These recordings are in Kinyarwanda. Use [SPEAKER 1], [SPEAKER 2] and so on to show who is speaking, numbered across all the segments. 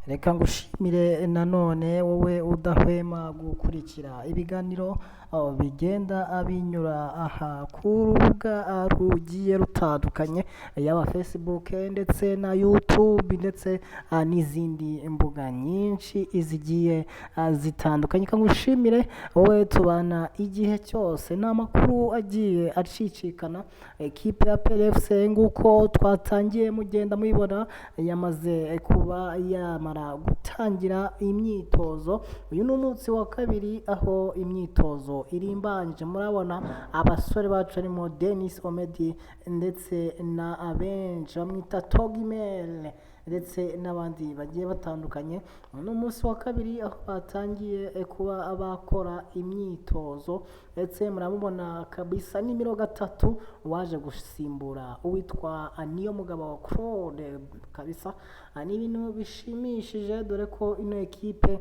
[SPEAKER 1] Reka ngushimire nanone wowe udahwema gukurikira ibiganiro bigenda binyura aha ku rubuga rugiye rutandukanye, yaba Facebook ndetse na YouTube ndetse n'izindi mbuga nyinshi zigiye zitandukanye. Reka ngushimire wowe tubana igihe cyose. Ni amakuru agiye acicikana. Ekipe ya APR FC, nguko twatangiye mugenda muyibona, yamaze kuba yamara gutangira imyitozo. Uyu ni umunsi wa kabiri aho imyitozo irimbanyije. Murabona abasore bacu harimo Denis Omedi ndetse na abenshi bamwita Togimel ndetse n'abandi bagiye batandukanye. Uyu ni umunsi wa kabiri aho batangiye kuba bakora imyitozo, ndetse muramubona kabisa nimero 3 waje gusimbura uwitwa Niyomugabo Claude kabisa. Ni ibintu bishimishije, dore ko ino ekipe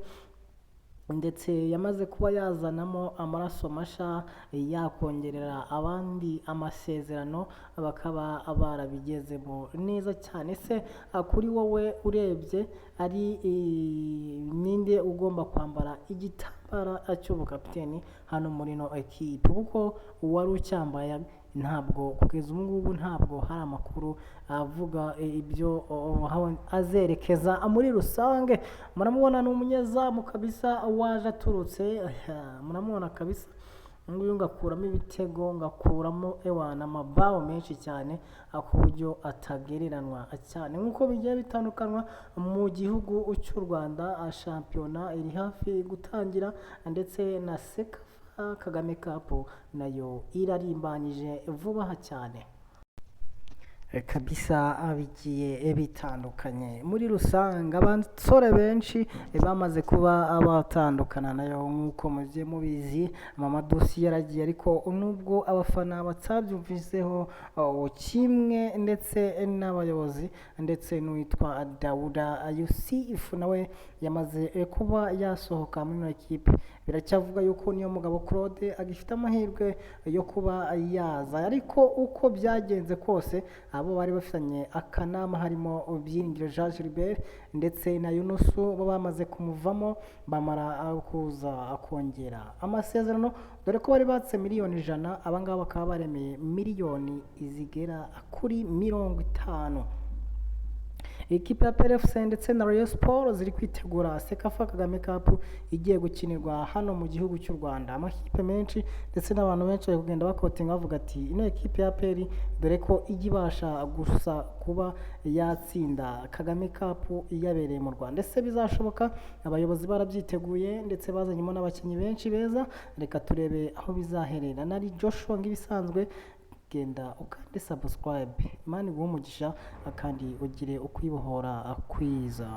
[SPEAKER 1] ndetse yamaze kuba yazanamo amaraso masha, yakongerera abandi amasezerano, bakaba barabigezemo neza cyane. Se kuri wowe urebye ari ninde ugomba kwambara igitambara cy'ubukapiteni hano muri ino ekipe? Kuko uwari ucyambaye ntabwo kugeza ubu ngubu ntabwo hari amakuru avuga ibyo azerekeza muri rusange. Muramubona ni umunyezamu kabisa waje aturutse, muramubona kabisa nguyu, ngakuramo ibitego, ngakuramo ewana amabaho menshi cyane ku buryo atagereranwa cyane. Nk'uko bigiye bitandukanywa mu gihugu cy'u Rwanda, shampiyona iri hafi gutangira, ndetse na CECAFA Kagame Cup nayo irarimbanyije vuba aha cyane kabisa. Bigiye bitandukanye muri rusange, abasore benshi bamaze kuba batandukana nayo. Nk'uko mugiye mubizi, Mamadou Sy yaragiye, ariko nubwo abafana batabyumviseho kimwe ndetse n'abayobozi, ndetse n'uwitwa Dauda Yussif nawe yamaze kuba yasohoka muri ino ekipe. Biracyavuga yuko Niyomugabo Claude agifite amahirwe yo kuba yaza, ariko uko byagenze kose abo bari bafitanye akanama harimo Byiringiro Jean Gilbert ndetse na Yunusu bo bamaze kumuvamo, bamara kuza kongera amasezerano, dore ko bari batse miliyoni 100, abangaba bakaba baremeye miliyoni zigera kuri 50. Ikipe ya APR FC ndetse na Rayon Sport ziri kwitegura CECAFA Kagame Cup igiye gukinirwa hano mu gihugu cy'u Rwanda. Amakipe menshi ndetse n'abantu benshi bari kugenda bakotinga bavuga ati ino ekipe ya APR, dore ko ijya ibasha gusa kuba yatsinda Kagame Cup yabereye mu Rwanda. Ese bizashoboka? Abayobozi barabyiteguye ndetse bazanyemo n'abakinnyi benshi beza. Reka turebe aho bizaherera. Nari Joshua nk'ibisanzwe. Genda ukande subscribe. Imana iguhe umugisha kandi ugire ukwibohora kwiza.